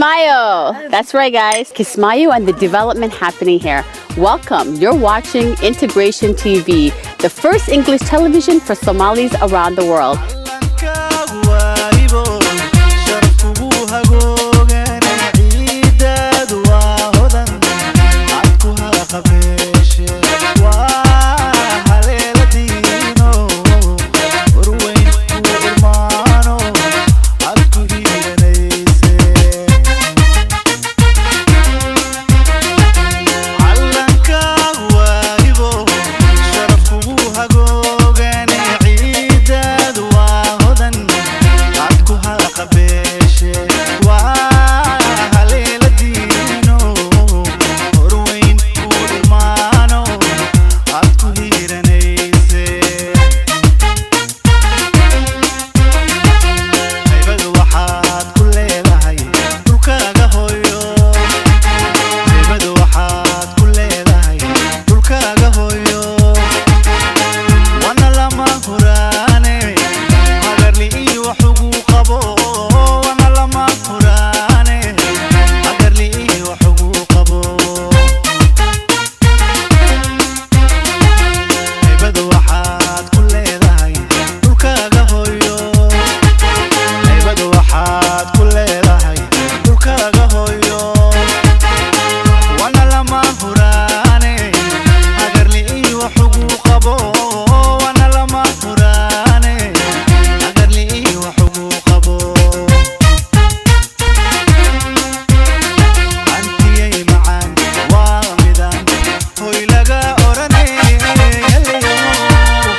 Kismayo. That's right, guys. Kismayo and the development happening here. Welcome. You're watching Integration TV, the first English television for Somalis around the world. Waahibo sharafkugu hagoogane ciidaadu waa hodan cad ku haqabeeshe waa haleela diino horweyn ku irmaano cad ku hiiranayse calankaagu waahibo sharafkugu hagoogane ciidaadu waa hodan cad ku haqabeeshe waa haleela diino horweyn ku irmaano cad ku hiiranayse haybada waxaad ku leedahay dhulkaaga hooyo haybada waxaad ku leedahay dhulkaaga hooyo wana lama huraane hagarli iyo wax ugu qabo wana lama huraane hagarli iyo wax ugu qabo haybada waxaad ku leedahay dhulkaaga hooyo haybada waxaad ku leedahay dhulkaaga hooyo wana lama huraane hagarli iyo wax ugu qabo wana lama huraane hagarli iyo wax ugu qabo hantiyay macaan waa midaan hoy laga oranayo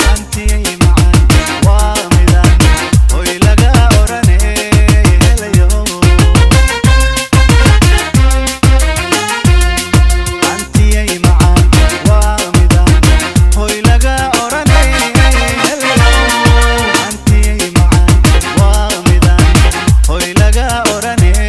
hantiyay macaan waa midaan hoy laga oranayo hantiyay macaan waa midaan hoy laga oranayo hantiyay macaan waa midaan hoy laga oranayo.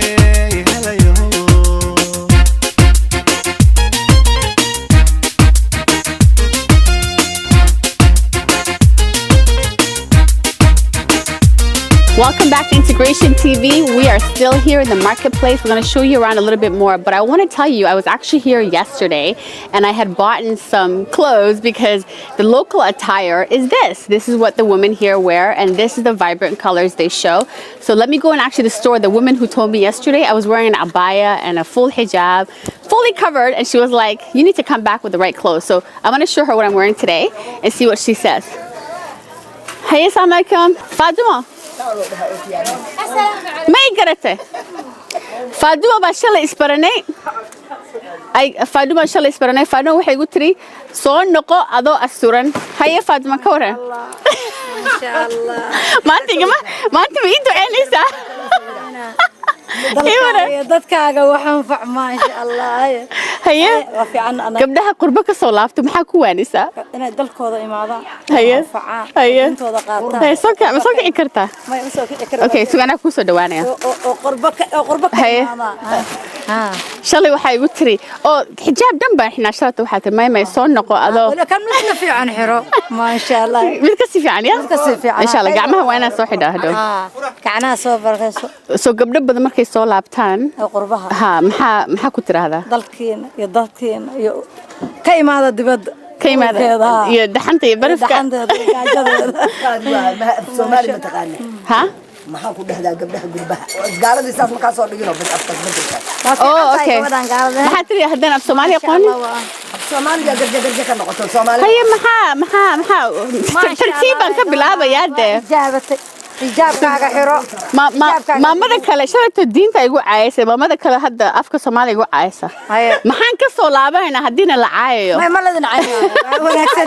Welcome back to Integration TV. We are still here in the marketplace. We're going to show you around a little bit more, but I want to tell you, I was actually here yesterday and I had bought in some clothes because the local attire is this. This is what the women here wear, and this is the vibrant colors they show. So let me go and actually the store. The woman who told me yesterday, I was wearing an abaya and a full hijab, fully covered, and she was like, "You need to come back with the right clothes." So I'm going to show her what I'm wearing today and see what she says. Hey, assalamu alaikum. Fatima. May garatay Faaduma baa shalay isbaranay ay Faaduma shalay isbaranay. Faaduma waxay igu tiri soo noqo adoo asturan. Haye Faaduma, ka waran maanta? Igama maanta ma ii duceynaysaa? Ii waran. Dadkaaga wax anfac, maasha Allah. Haye. Waa fiican anaga. Gabdhaha qurbo ka soo laabto maxaa ku waanisaa? Inay dalkooda imaadaan, anfacaan, dintooda qaataan. Haye, soo kici, ma soo kici kartaa? May, ma soo kici kara. Okay, suga, anaa kuu soo dhawaanaya. Oo qurbo ka imaadaan. Shalay waxaa igu tiri oo xijaab dhan baan xinaa shalata. Waxaa tiri may soo noqo adoo Wala kan midka fiican xiro, maasha Allah. Mid ka si fiican ya. Mid ka sii fiican. Insha Allah gacmaha waa inaan soo xidhaa hadhow. Gacnaha soo barakayso. Soo gabdho badan markay soo laabtaan oo qurbaha ha maxaa ku tiraahdaa? Dalkiina iyo dadkiina iyo ka imaada dibadda. Ka imaada. Dhulkeeda, ha. Iyo dhaxanta iyo barafka. Dhaxanteeda iyo gaajadeeda. Soomaali ma taqaana? Ha. Maxaa ku dhehdaa gabdhaha gurbaha gaaladii saas markaa soo dhigino bas afkas bedelka? Waa fiican Oh, tahay okay. gabadhan gaalada. Maxaa tiri haddaan af Soomaali aqoon? Soomaaliga garja garja ka noqoto Soomaali. Haye, maxaa tartiib baan ka bilaabayaa dee. Xijaabatay, xijaabkaaga xiro. Ma maamada kale shalayto diinta igu caayaysa, maamada kale hadda afka Soomaaliga igu caayaysa. Haye. Maxaan ka soo laabanaynaa haddiina la caayayo? Ma ladin caynayo, waa wanaagsan.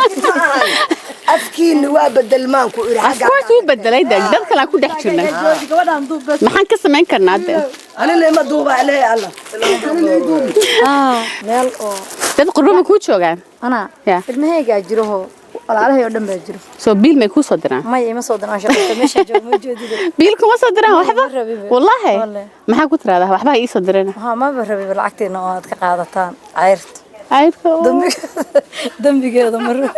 Afkiina waa bedelmaan ku iri. Of course wuu bedelay dee, dad kale aan ku dhex jirnay. Jooji gabadhan, duub bas. Maxaan ka samayn karnaa dee? Anina ima duuba ilaahay alla anina duubi. Meel oo Dad qurbo ma kuu joogaan? Anaa ilmahaygaa jiraho, walaalahay oo dhan baa jiro. Soo biil may kuu soo diraan? Maya, ima soo diraan, shaqaysta meesha joog ma joodida. Biil kuma soo diraan waxba? Ma rabiba. Wallaahi? Wallahi. Maxaa ku tiraahdaa waxba ii soo dirana? Waxaa maba rabiba lacagteena oo aad ka qaadataan cayrta. Cayrta. Dembigeeda ma rabi,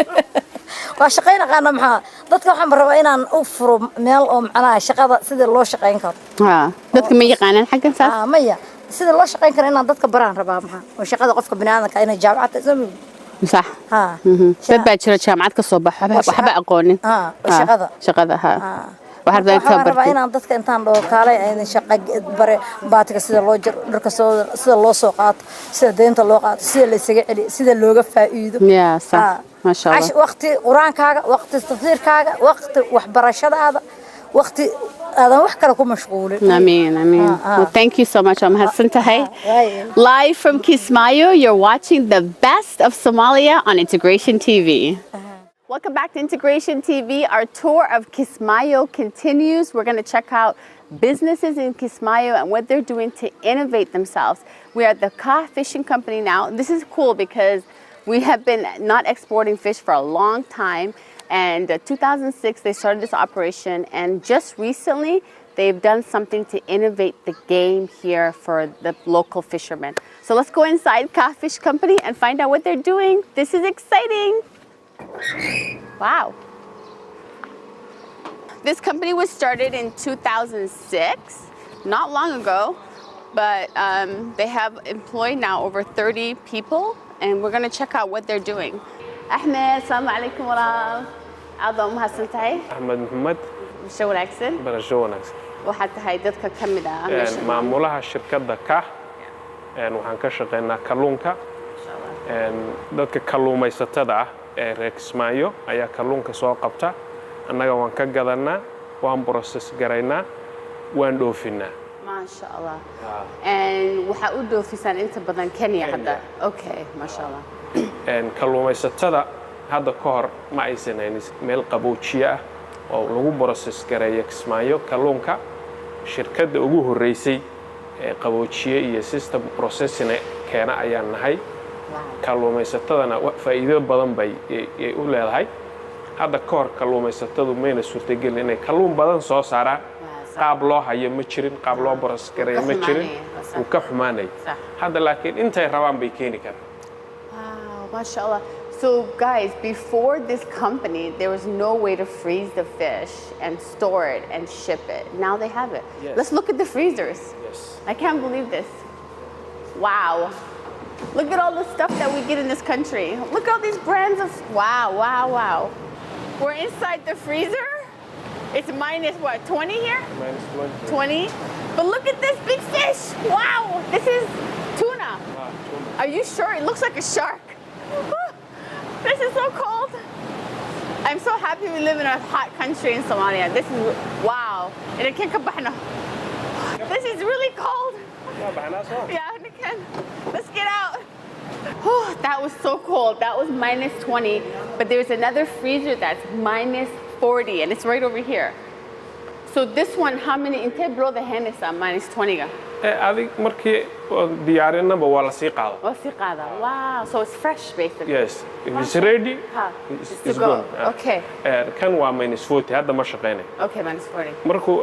waa shaqayn aqaana. Maxaa dadka waxaan rabaa inaan u furo meel oo macnaha shaqada sidii loo shaqayn karo. Ha, dadka ma yaqaanaan xaggan saas. Maya, Sida loo shaqayn karo inaan dadka baraan rabaa maxaa oo shaqada qofka bini'aadamka inay jaamacad tahay. Sax. Ha. Dad baa jira jaamacad ka soo baxa waxba aqoonin. Shaqada. Shaqada, ha. Waxaad rabtaa Waxaan inaad rabaa bartid. inaan dadka intaan dhaho, kaalay aydan shaqa bare, baatiga sida loo jaro, dharka soo sida loo soo qaato, sida deynta loo qaato, sida la isaga celiyo, sida looga faa'iido. Yeah, sax. Maasha Allah. Waqti qur-aankaaga, waqti tafsiirkaaga, waqti waxbarashadaada, waqti aadan wax kale ku mashquulin. Ameen, ameen. Well, thank you so much. I'm Hassan Tahay. Live from Kismayo, you're watching the best of Somalia on Integration TV. Welcome back to Integration TV. Our tour of Kismayo continues. We're going to check out businesses in Kismayo and what they're doing to innovate themselves. We are at the Ka Fishing Company now. This is cool because we have been not exporting fish for a long time. And 2006, they started this operation. And just recently, they've done something to innovate the game here for the local fishermen. So let's go inside Ka Fish Company and find out what they're doing. This is exciting. Wow. This company was started in 2006, not long ago, but they have employed now over 30 people, and we're gonna check out what they're doing. Ahmed, assalamu alaikum walaal. Aad baa u mahadsan tahay. Axmed Maxamed. Bisho wanaagsan. Barasho wanaagsan. Waxaad tahay dadka ka mid ah meesha. Maamulaha shirkadda Kah. Waxaan ka shaqaynaa kalluunka. Dadka kalluumaysatada ah ee reer Kismaayo ayaa kalluunka soo qabta. Annaga waan ka gadanaa, waan process garaynaa, waan dhoofinaa. Maasha Allah. And waxaa u dhoofisaan inta badan Kenya hadda. Okay, maasha Allah. Kalluumaysatada hadda ka hor ma aysan haynin meel qaboojiye ah oo lagu process gareeyo Kismaayo kalluunka. Shirkadda ugu horreysay ee qaboojiye iyo system processing keena ayaan nahay. Kalluumaysatadana faa'iido badan bay ay u leedahay. Hadda ka hor kalluumaysatadu mayna suurtagelin inay kalluun badan soo saaraan. Qaab loo hayo ma jirin, qaab loo process gareeyo ma jirin, wuu ka xumaanay. Hadda laakiin intay rabaan bay keeni karaan. Wow, mashallah. So guys, before this company, there was no way to freeze the fish and store it and ship it. Now they have it. Yes. Let's look at the freezers. Yes. I can't believe this. Wow. Look at all the stuff that we get in this country. Look at all these brands of, wow. We're inside the freezer. It's minus what, 20 here? Minus 20. 20. But look at this big fish. Wow, this is tuna. Are you sure? It looks like a shark. This is so cold. I'm so happy we live in a hot country in Somalia. This is, wow. And it can't come back now. This is really cold. Yeah, can. Let's get out. Oh, that was so cold. That was minus 20. But there's another freezer that's minus 40, and it's right over here. So this one, how many? Intee bilood ahaanaysaa minus 20-ga? Adig markii diyaarinaba waa la sii qaada. Waa sii qaadaa. Wow. So it's fresh, basically. Yes, if it's ready, Ha, it's, it's to it's go. gone. Okay. Kan waa minus 40, hadda ma shaqaynayo. Okay, minus 40. Markuu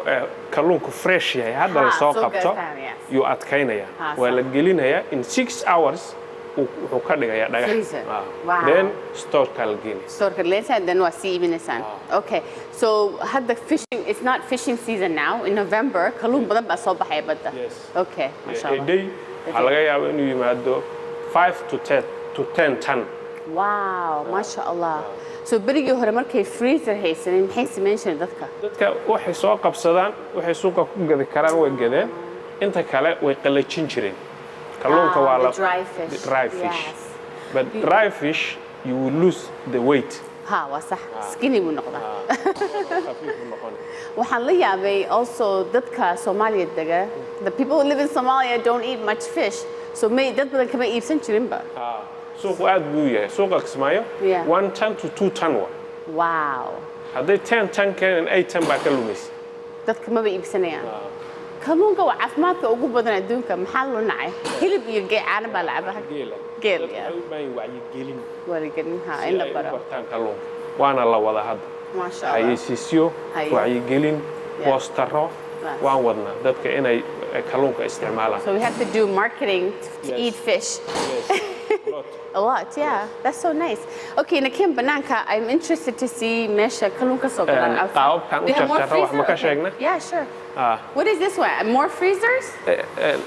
kalluunku fresh yahay hadda la Ha, soo soo qabto gataan, yes. yuu adkaynaya. Waa la gelinayaa, in 6 hours wuxuu ka dhigayaa dhagax. Freezer. Wow. Then storekaa la geenaya. Storeka leensa and then waa sii iibinaysaan. Okay. So hadda fishing, it's not fishing season now. In November, kalluun badan baa soo baxaya badda. Yes. Okay, masha A Allah. day waxaa laga yaabaa inuu yimaado 5 to 10 to 10 ton. Wow, masha Allah. So berigii hore markay freezer haysanin, maxay samayn jireen dadka? Dadka waxay soo qabsadaan, waxay suuqa ku gadi karaan way gadeen, inta kale way qalajin jireen kalluunka. Ah, Waa the la dry fish. The dry fish. Yes. But dry fish, you will lose the weight. Ha, waa sax. Skinny buu noqdaa. Khafiif buu noqonaya. Waxaan la yaabay also dadka Soomaaliya dega, the people who live in Somalia don't eat much fish. So may dad badan kama iibsan jirinba. Ah, suuqu aad buu yahay suuqa Kismaayo. 1 ton to 2 ton wa. Hadday 10 ton keenan, 8 ton baa ka lumaysa. Dadka maba iibsanayaan. Kalluunka waa caafimaadka ugu badan adduunka. Maxaa loo nacay? Hilib iyo caano baa la cabaa. Geela. Geel, Dadka yeah. waxay u baahan yihiin wacyigelin Wacyigelin, ha, si in la ay u baro. bartaan kalluunka. Waana la wada hadda. Maasha Allah. Xayeysiisyo, Haye. wacyigelin, boostaro waan wadnaa dadka inay kalluunka isticmaalaan. So we have to do marketing to Yes. eat fish. Yes. lot. A lot, yeah. That's so nice. Okay, Nakim Bananka, I'm interested to see meesha kalluunka soo galaan outside. Qaababkan u Do you have more jarjarro wax ma ka freezer? sheegnay? Yeah, sure. Ah. What is this one? More freezers?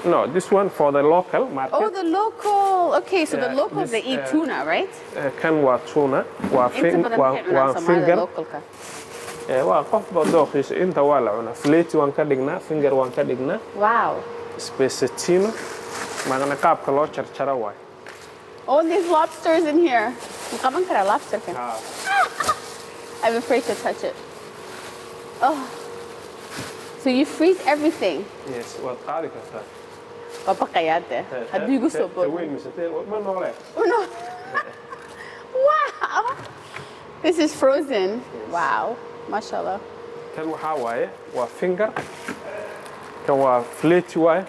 No, this one for the local market. Oh, the local. Okay, so the Yeah, locals, this, they eat tuna, right? Kan waa tuna, waa Inta fin badan waa maxay cunaan waa Soomaalida finger. localka? Waa qofba dooqiisa, inta waa la cunaa. Fillet waan ka dhignaa, finger waan ka dhignaa, spezzatino, maqna qaabka loo jarjaro waay. Oh, there's lobsters in here. Ma qaban karaa lobsterka? Ah. I'm afraid to touch it. Oh. So you freeze everything. Yes, waad qaadi kartaa. Waa baqayaa dee. Haddii igu soo boodo. Weyn mise ma noole. Oh no. Wow. This is frozen. Wow. MashaAllah. Kan waxaa waaye waa finger, kan waa fillet waaye,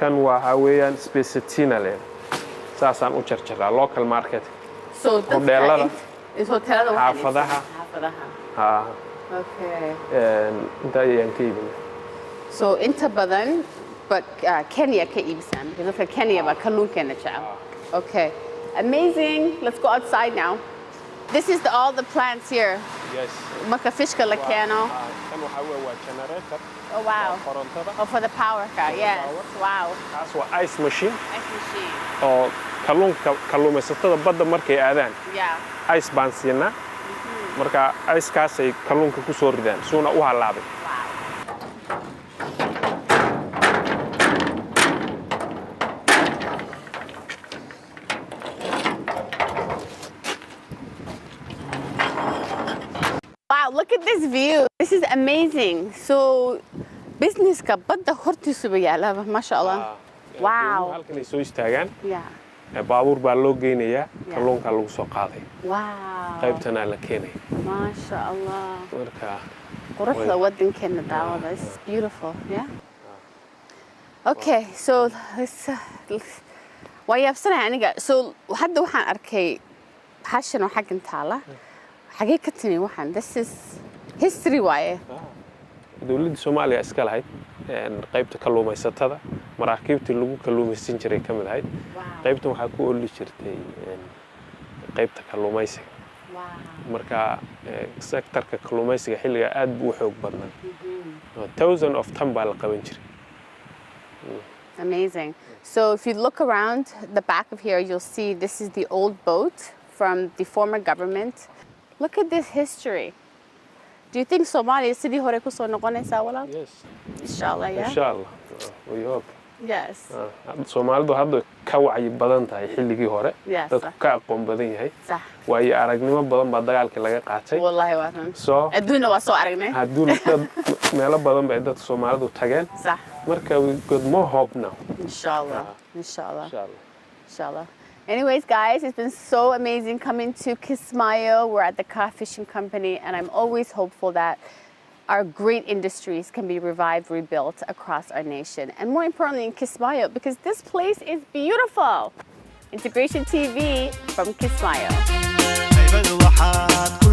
kan waxaa weeyaan spezzatino leen. Saasaan u jarjaraa local market. So dadka Hoteelada. Is hoteelada waxay Xaafadaha. Xaafadaha. Ha. Okay. Inta ayaan ka iibinaa. So inta badan but Kenya ka iibsaan because dadka Kenya baa kalluunkeena jecel. Okay. Amazing. Let's go outside now. This is all the plants here. Yes. Marka fishka la keeno. Kan waxaa weeye waa generator. Oh wow. Waa korontada. Oh, for the power car. Yes. Power. Wow. Kaas waa ice machine Ice machine. Oo kalluunka kalluumaysatada badda markay aadaan ice baan siinaa. Marka icekaasay kalluunka ku soo ridaan suuna u halaabay. Wow, look at this view. This is amazing. So, businesska badda hortiisuba yaalaaba, masha Allah. Wow. Halkan ay soo istaagaan. Baabuur baa loo geynayaa, kalluunkaa lagu soo qaaday. Qaybtanaa la keenaya. Masha Allah. Marka Quruxda wadankeena daawada. This is beautiful. Yeah. Okay, so waa yaabsanahay aniga. So hadda waxaan arkay hashan oo xaggan taala. Xagee ka timi waxaan? This is history waaye. Dowladda Soomaaliya iska lahayd qaybta kalluumaysatada, maraakiibtii lagu kalluumaysan jiray ka mid ahayd. Qaybtan waxaa ku ooli jirtay qaybta kalluumaysiga. Marka sectorka kalluumaysiga xilligaa aad buu u xoog badnaa. Thousand of ton baa la qaban jiray. Amazing. So if you look around the back of here, you'll see this is the old boat from the former government. Look at this history. Do you think Somalia sidii hore kusoo noqonaysaa, walaal? Yes. Inshallah, yeah. Insha Allah. We hope. Yes. Soomaalidu hadda ka wacyi badan tahay xilligii hore. Dadku ka aqoon badan yahay. Waayo aragnimo badan baa dagaalkii laga qaatay. Wallahi waa run. So adduuna waa soo aragnay. Adduun dad meelo badan bay dadka Soomaalidu tageen. Marka we got more hope now. Inshallah. Inshallah. Inshallah. Inshallah. Anyways, guys, it's been so amazing coming to Kismayo. We're at the Kaah Fishing Company, and I'm always hopeful that our great industries can be revived, rebuilt across our nation. And more importantly, in Kismayo, because this place is beautiful. Integration TV from Kismayo. Haybad waxaad